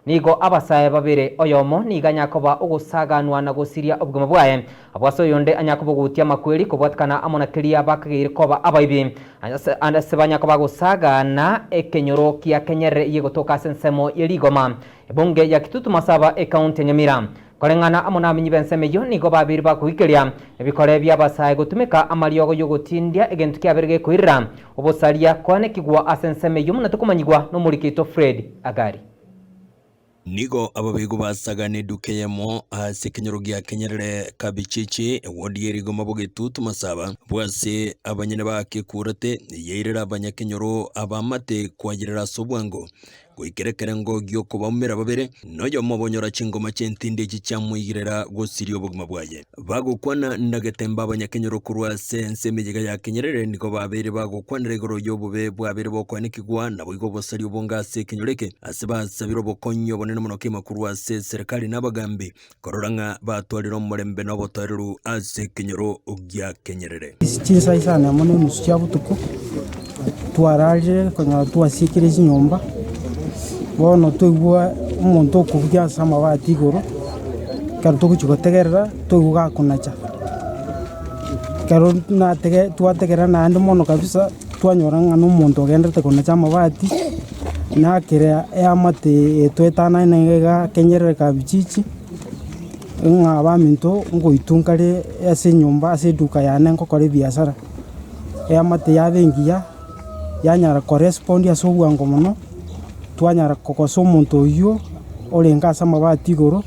Nigo abasae babere, oyomo nigo anya koba ogosaganwa na gosiria obogima bwaye, abwo ase oyonde anya kobogutia amakweri kobwatekana amo na keria bakageire koba abaibi. Ase banya koba gosagana ekenyoro kia Kenyerere eyio egotoka ase ensemo ye rigoma, ebunge ya Kitutu Masaba, ekaunti ya Nyamira. Koreng'ana amo namenyi b'ensemo eyio nigo babeire bakoikeria ebikore bi'abasae gotumeka amariogo y'ogotindia egento kiabeire gekoirera obosaria koanekigwa ase ensemo eyio buna tokomanyigwa nomoriki oito Fred Agari. Nigo ababegu basagana eduka eyemo ase ekenyoro gia Kenyerere Kabichichi, ewodi ye rigoma bogetutu Masaba, bwase abanyene bakekurete, yairera abanyakenyoro abamate kwayerera ase obwango. Goikera ekerengo gi'okobaumera babere, na oyomo obonyora chingoma chi'entindi echi chiamoigirera gosiria obogima bwaye. Bagokwana na getembe abanyakenyoro korwa ase ense emeyega ya Kenyerere nigo babeire bagokwanera igoro y'obobe bwabeire bokoenekigwa naboigo obosaria obonge ase ekenyoro eke, ase basabire obokonyi obonene mono kegima korwa ase eserekari na abagambi korora ng'a batwarire omorembe na obotoereru ase ekenyoro gia Kenyerere. Chinsa isano amo na enusu chia botuko, twararire konyora twasiekire chinyomba, bono twaigwa omonto okobugia ase amabati igoro, ekero togochia gotegerera, twaigwa gakonacha. Ekero natege twategerera naende mono kabisa, twanyora ng'a na omonto ogenderete konacha amabati, nakere eamate etoetanaine iga kenyerere kabichichi. Ng'a abaminto ngoitwa nkare ase enyomba ase eduka yane ngokora ebiasara, eamate yaba engiya, yanyara korespond ase obwango mono, twanyara kogosa omonto oywo orenge ase amabati igoro,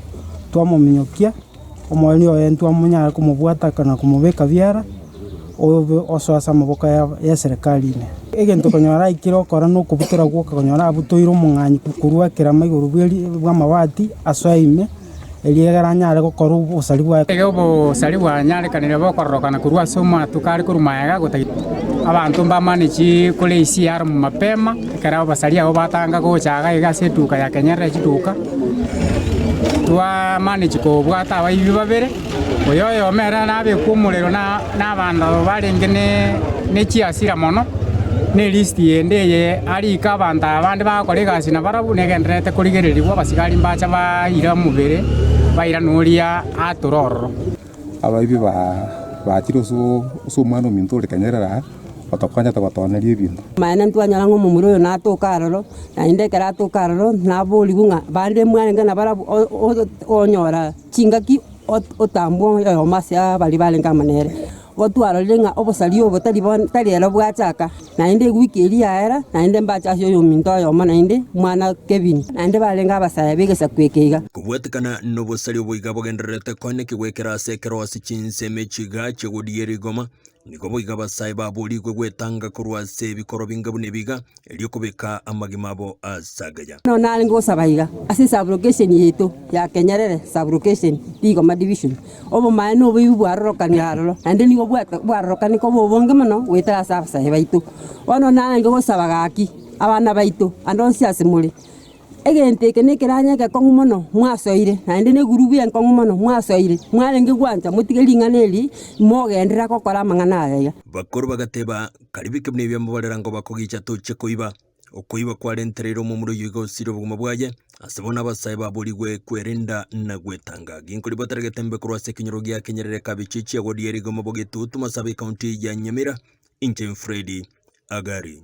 twamominyokia, omoerio oye ntwamonyara komobwata na komobeka biara, obe osoe ase amaboko ya eserekari ime. Egento konyora aikire okora na okobutora gwoka konyora abutoire omong'anyi korwa ekerama igoro bwe ri bw'amabati asoe ime. Erio ekero anyare gokora obosari bwaye. Iga obosari bwanyarekanire bokororokana korwa ase omwatuko are korwa magega gotagete abanto mbamane chikore ECR mapema ekero abasari abwo batanga gocha iga iga ase eduka ya Kenyerere chiduka, twamanage kobwata abaibi babere, oyo oyomo ere nabekwe omorero na abanto barenge ne chiasira mono. Ne elist yende eye arike abanto aba bande bagokora egasi nabarabwo negendererete korigererigwa, abasigari mbacha baira omobere, bairana oria ature ororo. Abaibi bachire ase omwana ominto ore kenyerere aa, otokonyete gotooneria ebinto. Amaene ntwanyora ng'a omomura oyo natoke aroro, naende ekero atoka aroro, naborigwe ng'a bande mwarenge nabarabwo onyora chingaki otambwa oyomo ase baria barenge amo nere. Igo twarorire ng'a obosaria obo tari bono tari ero bwachaka, naende ewiki eria yaera, naende mbache ase oyominto oyomo naende, omwana Kevin, naende barenge abasae b'egesaku eke iga. Kobwatekana nobosaria obo iga bogendererete koenekigwa ekero ase ekero ase chinsemo echi iga chi'egodi ye rigoma, nigo boigo abasae baborigwe gwetanga korwa ase ebikorwa binga buna ebi iga, erio kobeka amagima abo ase agaya. Bono narenge gosaba iga ase esublocation yaito ya Kenyerere sublocation, Rigoma division, Obomaene oboibi bwarorokanire aroro, naende nigo bwarorokanire koba obonge mono goetera ase abasae baito. Bono narenge gosaba gaki, abana baito, ande onsi ase more, egento eke nekeranya egekong'u mono mwasoire, naende na egurubu enkong'u mono mwasoire, mwarenge gwancha motige ring'ana eri, mogenderera gokora amang'ana aya iga. Bakoro bagateba, Karibike buna ebiamobarera ngo bakogicha tochia koiba. Okoiba kwarentereire omomura oyio iga osirie obogima bwaye, ase bono abasae baborigwe kwerinda na gwetanga. Ginkori batare getembe korwa ase ekenyoro gia Kenyerere Kabichi chiagwa Dieri Goma Bogetutu Masabe County ya Nyamira. Inche Freddy Agari.